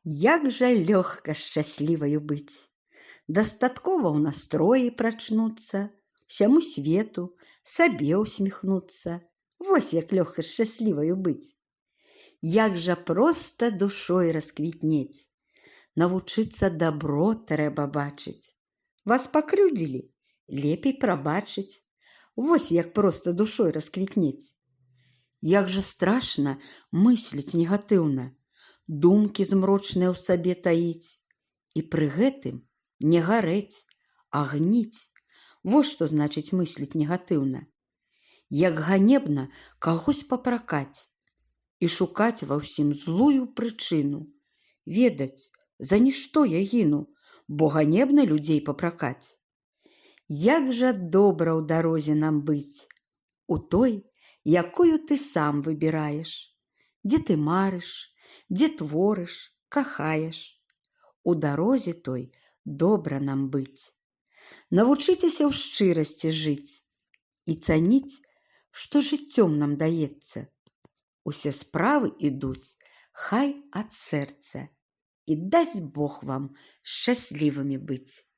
Як жа лёгка шчасліваю быць. Дастаткова ў настроі прачнуцца, усяму свету, сабе усміхнуцца. Вось як лёгка шчасліваю быць. Як жа проста душой расквітнець. Навучыцца дабро трэба бачыць. Вас пакрыўдзілі, лепей прабачыць. Вось як проста душой расквітнець. Як жа страшна мысліць негатыўна, думкі змрочныя ў сабе таіць і пры гэтым не гарэць, а гніць. Вось што значыць мысліць негатыўна. Як ганебна кагось папракаць і шукаць ва ўсім злую прычыну, ведаць, за нішто я гіну, бо ганебна людзей папракаць. Як жа добра ў дарозе нам быць, у той, якую ты сам выбіраеш, дзе ты марыш, дзе творыш, кахаеш. У дарозе той добра нам быць. Навучыцеся ў шчырасці жыць і цаніць, што жыццём нам даецца. Усе справы ідуць хай ад сэрца, і дасць Бог вам шчаслівымі быць.